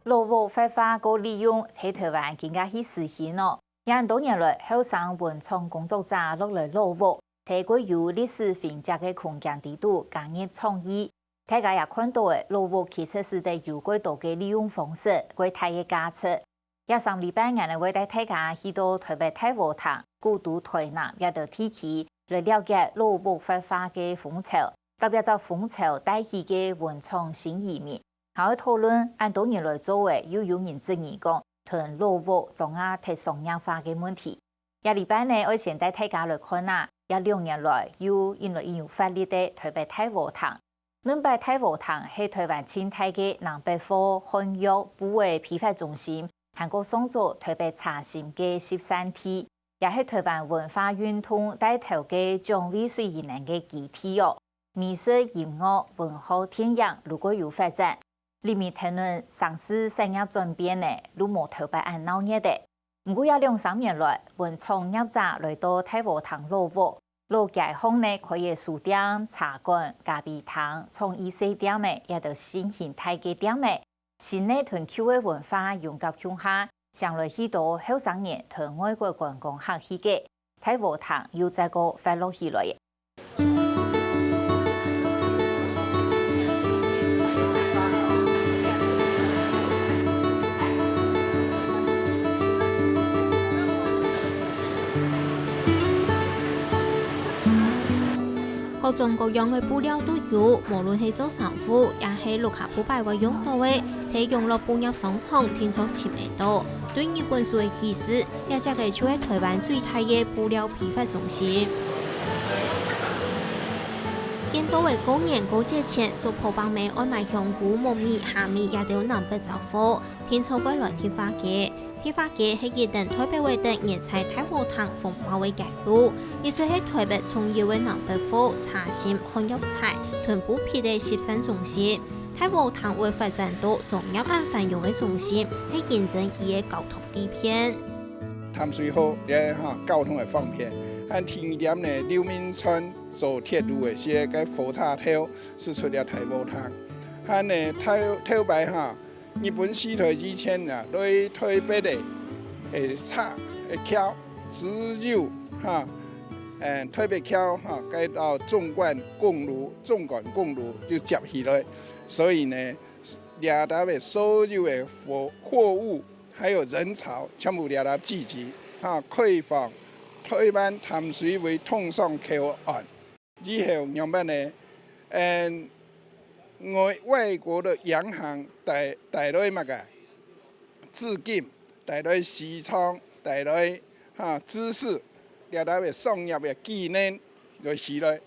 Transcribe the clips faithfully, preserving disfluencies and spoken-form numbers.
老屋活化過利用，係臺灣今下係時興哦。也恁多年來，後生文創工作者落來老屋，在過有歷史痕跡个空間底肚加入創意。大家也看到个，老屋其實使得有過多个利用方式，過大个價值。這三禮拜，𠊎等會帶大家去到臺北大和堂、古都臺南這兜地區，來了解老屋活化个風潮，搭這隻風潮帶起个文創新移民。 還會討論恁多年來做个，又有人質疑講，同老屋掌握忒商業化个問題。這禮拜呢，愛先帶大家來看啊，這兩年來又引來引有活力个臺北大和堂。恁擺大和堂係臺灣盡大个南北貨、漢藥、布个批發中心，還過上早臺北茶心个集散地，也係臺灣文化運動帶頭个蔣渭水藝能个基地哦。 美術、音樂、文學、電影攏過有發展。裡面談論城市產業轉變呢，攏無頭擺恁鬧熱个。毋過這兩三年來，文創業者來到大和堂老屋，老街項呢開个書店、茶館、咖啡廳、創意小店仔，這兜新形態个店仔， 新个同舊个文化融合共下，成來許多後生人同外國觀光客去个，大和堂又再過活絡起來。各種各樣个布料都有，無論係做衫褲，也係屋下 頭擺會用到个，在永樂布業商場定著尋得到。對日本書个啟示，這隻个就係臺灣最大个布料批發中心。見到个過年過節前，所婆伯姆愛買香菇、木耳、蝦米這兜南北走貨，定著會來迪化街。 迪化街係一等代表會得原在大和堂風貌个街路，一直係臺北重要个南北貨、茶心、漢藥材同布匹个集散中心。大和堂會發展到商業恁繁榮个中心，係競爭佢个交通利便。淡水河這哈交通个方便，還第二點呢，劉銘傳做鐵路个時个火車頭係出了大和堂，還呢頭頭擺哈 日本時代以前啊，來臺北个，誒，車，誒，橋，只有，哈，誒，臺北橋，哈，該到縱貫公路，縱貫公路就接起來。所以呢，這搭个所有个貨，貨物，還有人潮，全部這搭聚集，哈，開放臺灣淡水為通商口岸。 以後仰般呢？嗯，外，外國个洋行帶，帶來麼个？資金，帶來市場，帶來，哈，知識，這兜个商業个技能就起來。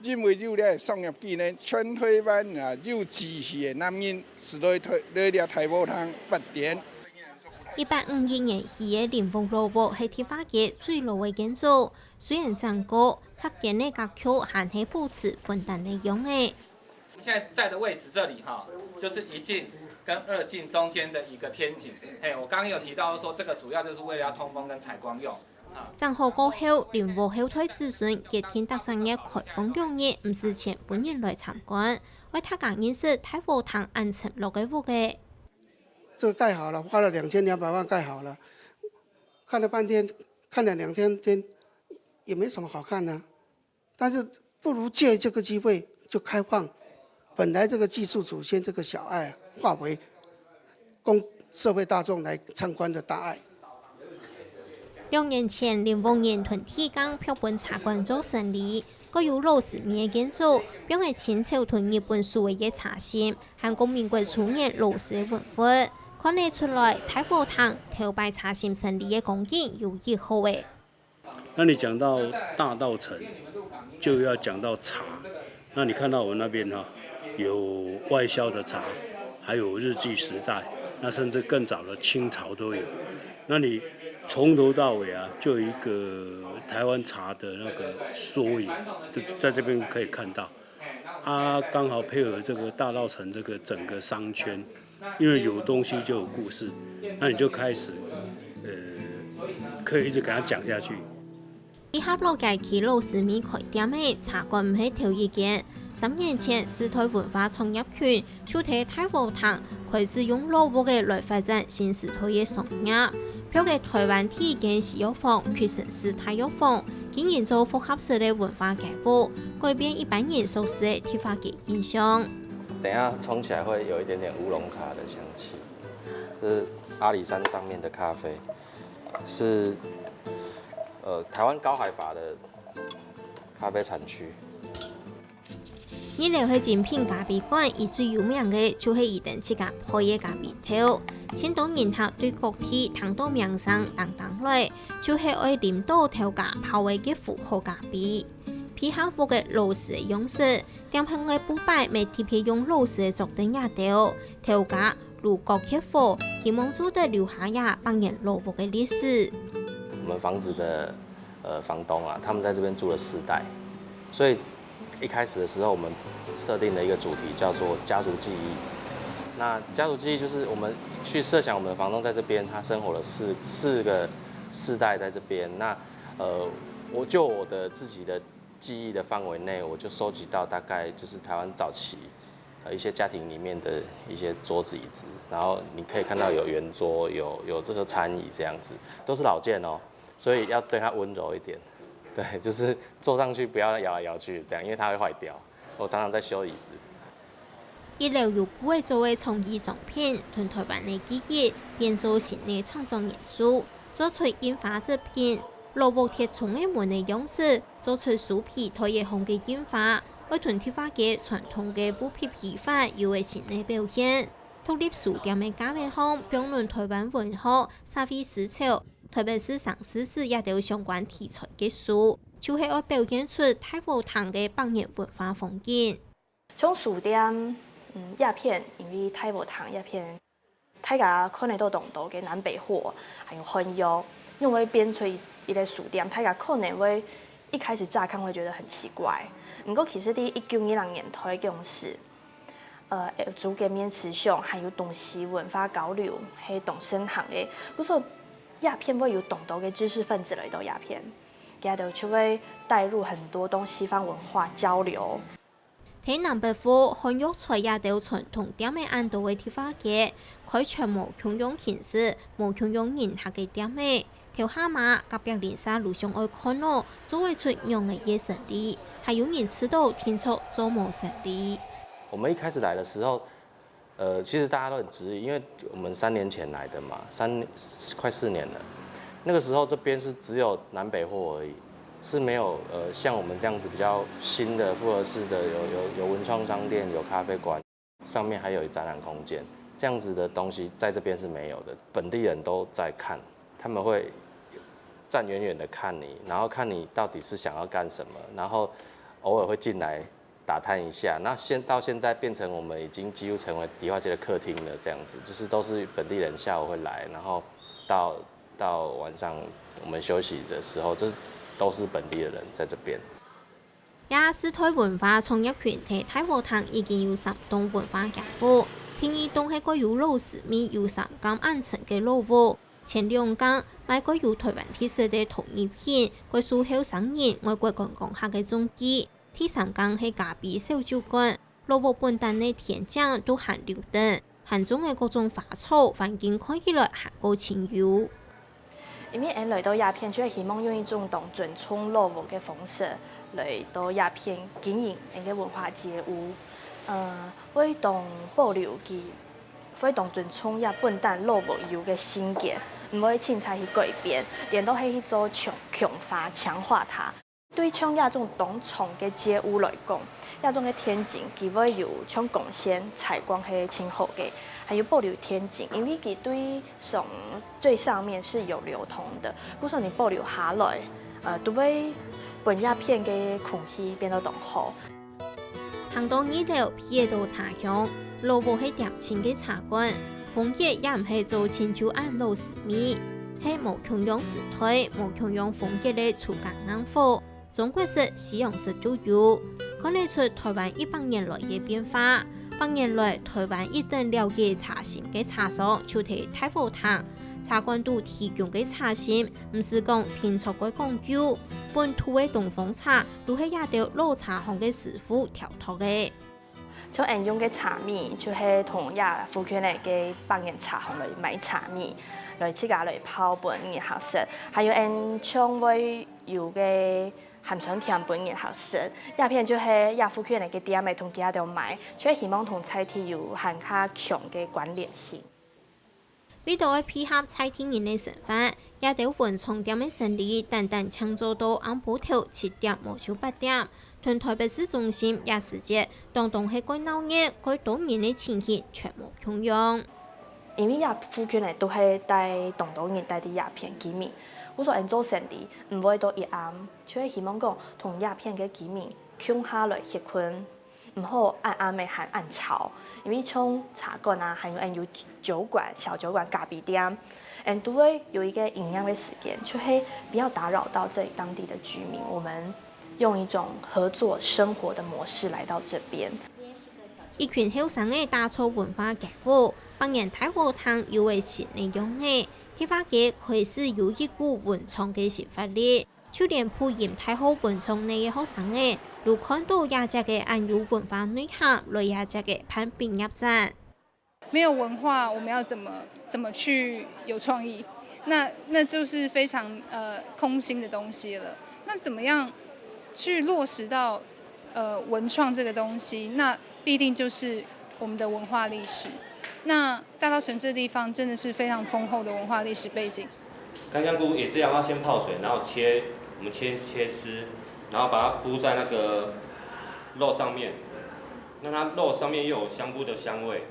因為有這商業技能，全臺灣啊，有志氣个男人係來臺，來這大和堂發展。一八五一年起个林屋老屋係迪化街最老个建築， 雖然整過，側間个格局還係保持本旦个樣仔。我們現在在的位置這裡哈，就是一進跟二進中間的一個天井。嘿，我剛剛有提到說，這個主要就是為了要通風跟採光用。啊，整好過後，林屋後代子孫決定逐隻月開放兩日，毋使錢分人來參觀，愛大家認識大和堂恁沉落个屋仔。這個蓋好了，花了兩千兩百萬蓋好了，看了半天，看了兩天天，也沒什麼好看的。 但是不如藉這個機會就開放本來這個寄宿祖先這個小愛，化為供社會大眾來參觀的大愛。兩年前，林屋人同地更闢分茶館做生理，蓋有老式味个建築，放个清朝同日本書个茶心，還過民國初年老式个文物。看得出來，大和堂頭擺茶心生理个光景有異好欸。 那你講到大稻埕，就要講到茶。那你看到我那邊哈，有外銷的茶，還有日據時代，那甚至更早的清朝都有。那你從頭到尾啊，就有一個臺灣茶的那個縮影，就在這邊可以看到。啊，剛好配合這個大稻埕這個整個商圈， 因為有東西就有故事，那你就開始，呃，可以一直給他講下去。這下老街區老式味開店个茶館毋係頭一間，三年前，時代文化創業群就在大禾埕開始用老屋仔來發展新時代个商業，包括臺灣第一間西藥房、屈臣氏大藥房，經營做複合式个文化街屋，改變一般人熟識个迪化街印象。等一下沖起來會有一點點烏龍茶的香氣，是阿里山上面的咖啡，是呃台灣高海拔的咖啡產區。二樓係精品咖啡館，佢最有名个就係佢等自家焙个咖啡豆。盡多人客對各地聽到名聲當當來，就係愛啉到頭家泡个這壺好咖啡。皮下屋个老式个樣式，店項个布擺乜特別用老式个桌凳這兜，頭家、爐角、缺火，希望做得留下這百年老屋个歷史。我們房子的呃房東啊，他們在這邊住了四代，所以一開始的時候，我們設定了一個主題叫做家族記憶。那家族記憶就是我們去設想我們的房東在這邊，他生活了四四個世代在這邊。那呃，我就我的自己的記憶的範圍內，我就收集到大概就是台灣早期呃一些家庭裡面的一些桌子椅子，然後你可以看到有圓桌，有有這個餐椅這樣子，都是老件哦，所以要對它溫柔一點。對，就是坐上去不要搖來搖去這樣，因為它會壞掉。我常常在修椅子。一樓有布仔做个創意商品，同臺灣个記憶變做新个創作元素，做出印花織品、老屋鐵窗个門个樣式，做出書皮袋仔項个印花，愛同迪化街傳統个布匹皮花有个新个表現。獨立書店个架仔項放滿臺灣文學、社會思潮、臺北市城市史這兜相關題材个書，就係愛表現出大禾埕个百年文化風景。 像書店，嗯，這片，因為大禾埕這片，大家看得到當多个南北貨，還有漢藥，因為變出一一個書店，大家可能會一開始乍看會覺得很奇怪。毋過其實在一九二零年代該時，呃，歐洲个面思想還有東西文化交流係當盛行个，故所這片會有當多个知識分子來到這片，佢兜就會帶入很多東西方文化交流。 在南北貨、漢藥材這兜傳統店仔恁多个迪化街，開全無共樣形式、無共樣人客个店仔。頭下嘛，隔壁鄰舍路上愛看哦，做會出仰仔个生理，還有人試著定著做無生理。我們一開始來的時候，呃，其實大家都很質疑，因為我們三年前來的嘛，三快四年了，那個時候這邊是只有南北貨而已，是沒有呃像我們這樣子比較新的複合式的有有有文創商店、有咖啡館，上面還有展覽空間，這樣子的東西在這邊是沒有的。本地人都在看，他們會站遠遠的看你，然後看你到底是想要幹什麼，然後偶爾會進來 打探一下。那現到現在變成我們已經幾乎成為迪化街的客廳了，這樣子就是都是本地人下午會來，然後到到晚上我們休息的時候，就是都是本地的人在這邊。這時代文化創業群在大禾埕已經有三棟文化街屋，第二棟係蓋有老時味、有三間恁深个老屋，前兩間賣蓋有臺灣特色个陶藝品，蓋受後生人、外國觀光客个中意。 第三間係咖啡小酒館，老屋本旦个天井都還留等，還種个各種花草，環境看起來還過清幽。因為𠊎來到這片，就係希望用一種當尊重老屋个方式來到這片經營𠊎个文化街屋。呃，會當保留佢，會當尊重這本旦老屋有个性格，毋會凊彩去改變，顛倒係去做強強化、強化它。 對像這種當長个街屋來講，這種个天井佢會有像光線、採光係盡好个，還有保留天井，因為佢對上最上面是有流通的，故所你保留下來，呃，都會分這片个空氣變到當好。行到二樓鼻得到茶香，老屋係恬靜个茶館，風格也毋係做盡舊恁老時味，係無共樣時代、無共樣風格个自家硬貨。 中國式、西洋式都有，看得出臺灣一百年來个變化。百年來，臺灣一等了解茶心个茶商就在大禾埕，茶館肚提供个茶心，毋使講定著愛講究，本土个東方茶都係這兜老茶行个師傅調度个。像𠊎用个茶米，就係同這附近个个百年茶行來買茶米，來自家來泡分人客食。還有𠊎像會有个鹹酸甜分人客食，這片就係這附近个个店仔同佢兜買，就係希望同在地有還較強个關聯性。 為著愛配合在地人个生活，這兜文創店个生理單單淨做到暗晡頭七點無收八點，同臺北市中心這時節，當當係蓋鬧熱、蓋多人个情形全無共樣。因為這附近个都係戴當多人戴在這片居民，故所𠊎做生理毋會到一暗，就係希望講同這片个居民共下來歇睏。 毋好恁暗晡還恁吵，因為像茶館啊，還有恁有酒館、小酒館、咖啡店，恁都會有一個營業的時間，就係不要打擾到這裡當地的居民。我們用一種合作生活的模式來到這邊。一群後生仔打造文化街屋，百年大和堂有了新个樣仔，迪化街開始有一股文創个新活力。 就連埔音大學文創系个學生仔，都看著這隻个恁有文化內涵來這隻个辦畢業展。沒有文化，我們要怎麼，怎麼去有創意？那，那就是非常，呃，空心的東西了。那怎麼樣去落實到，呃，文創這個東西？那必定就是我們的文化歷史。那大稻埕這地方真的是非常豐厚的文化歷史背景。 乾香菇也是要先泡水，然後切，我們切，切絲，然後把它鋪在那個肉上面，讓它肉上面又有香菇的香味。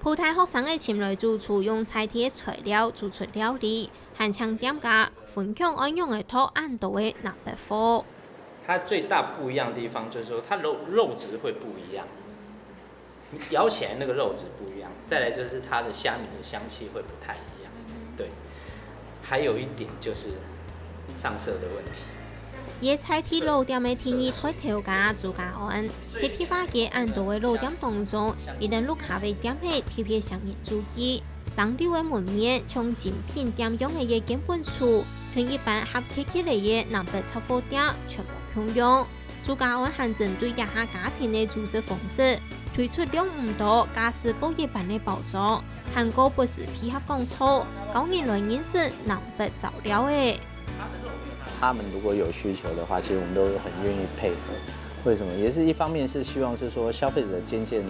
埔大學生仔尋來主廚用在地个材料煮出料理，還請店家分享愛仰仔擇恁多个南北貨。它最大不一樣的地方就是說，它肉，肉質會不一樣。 咬起來那個肉質不一樣，再來就是它的蝦米的香氣會不太一樣。對，還有一點就是上色的問題。這在地老店个第二代頭家朱家安，係迪化街恁多个老店當中，一等六客个店仔特別受人注意。當溜个門面像精品店樣仔个建築，同一般合格起來个南北雜貨店全無共樣。 朱家安還針對這下家庭个煮食方式，推出量毋多、價數較一般个包裝，還過不時配合講座，教人來認識南北醬料仔。他們如果有需求的話，其實我們都很願意配合。為什麼？也是一方面是希望是說消費者漸漸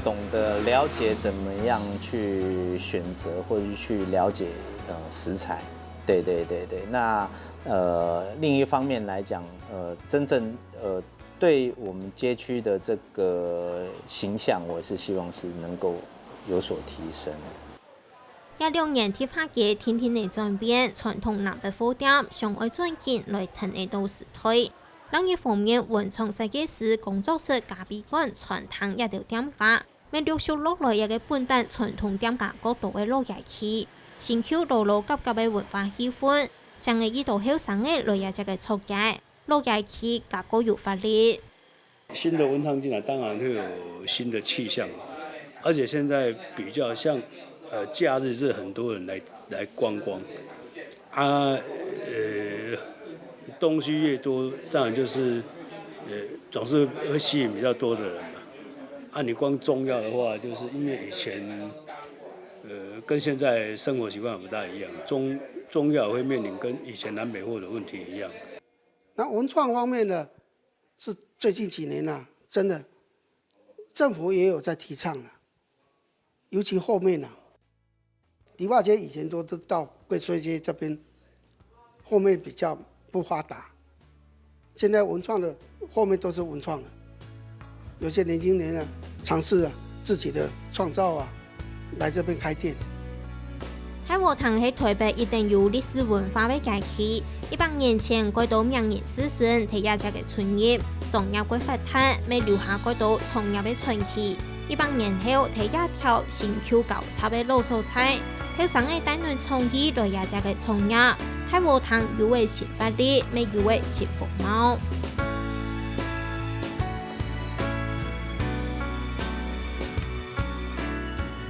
懂得了解怎麼樣去選擇或者去了解，呃，食材。對，對，對，對。那，呃，另一方面來講，呃，真正，呃，對我們街區的這個形象，我是希望是能夠有所提升。這兩年迪化街定定仔轉變，傳統南北貨店想愛轉型來跈仔到時代。另一方面，文創設計師工作室咖啡館餐廳這兜店家，乜陸續落來這個本旦傳統店家較多个老街區，新舊老老合合个文化氣氛，成了一兜後生仔來這隻个著界。 老街區較較有活力。新的文創進來，當然會有新的氣象，而且現在比較像，呃，假日是很多人來，來觀光，啊，呃，東西越多，當然就是，呃，總是會吸引比較多的人嘛。啊，你光中藥的話，就是因為以前，呃，跟現在生活習慣不大一樣，中，中藥會面臨跟以前南北貨的問題一樣。 那文創方面呢，是最近幾年啊，真的政府也有在提倡了，尤其後面啊，迪化街以前都，都到貴水街這邊，後面比較不發達，現在文創的後面都是文創了。 有些年輕人啊，嘗試啊自己的創造啊，來這邊開店。大和堂係臺北一等有歷史文化个街區，一百年前，蓋多名人士孫在這隻个出入，商業蓋發達，乜留下蓋多創業个傳奇。一百年後，在這條新舊交叉个老所在，後生仔帶等創意來這隻个創業，大和堂有了新活力，乜有了新風貌。